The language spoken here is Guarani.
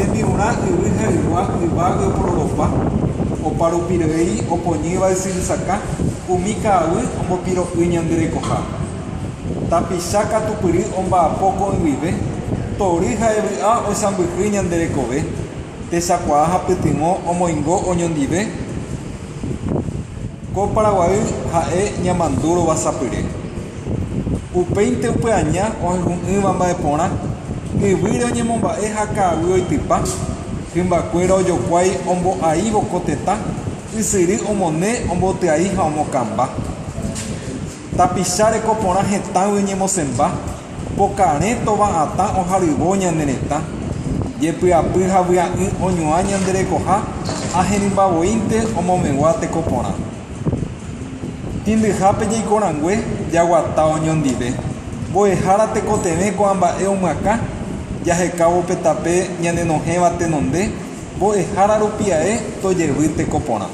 Tembi'urã yvy ha ygua yvágui opororopa, oparupirei opoñýva ysyry sakã, umi ka'aguy ombopiro'y ñande rekoha. Tapicha katupyry omba'apo ko'ẽguive, tory ha evy'a oisãmbyhy ñande rekove, techakuaa ha pytyvõ omoingo oñondive, ko Paraguay ha'e ñamandu rovasapyre. Upéinte upe aña ohayhu'ỹva mba'eporã, yvýre oñemomba'e ha ka'aguy oitypa, hymbakuéra ojokuái ombo'aívo ko tetã, ysyry omone, ombotyai ha omokãmba. Tapicha reko porã hetãgui oñemosẽmba, pokarẽ tova'atã oharyvo ñane retã. Jepy'apy ha vy'a'ỹ oñuã ñande rekoha, aherymba voínte omomegua teko porã. Tĩndyhápe jaiko rangue, jaguata oñondive. Mbo'ehára tekotevẽ ko'ã mba'e omyakã, jahekávo pe tape ñanenohẽva tenonde, mbo'ehára rupi ae tojevy teko porã.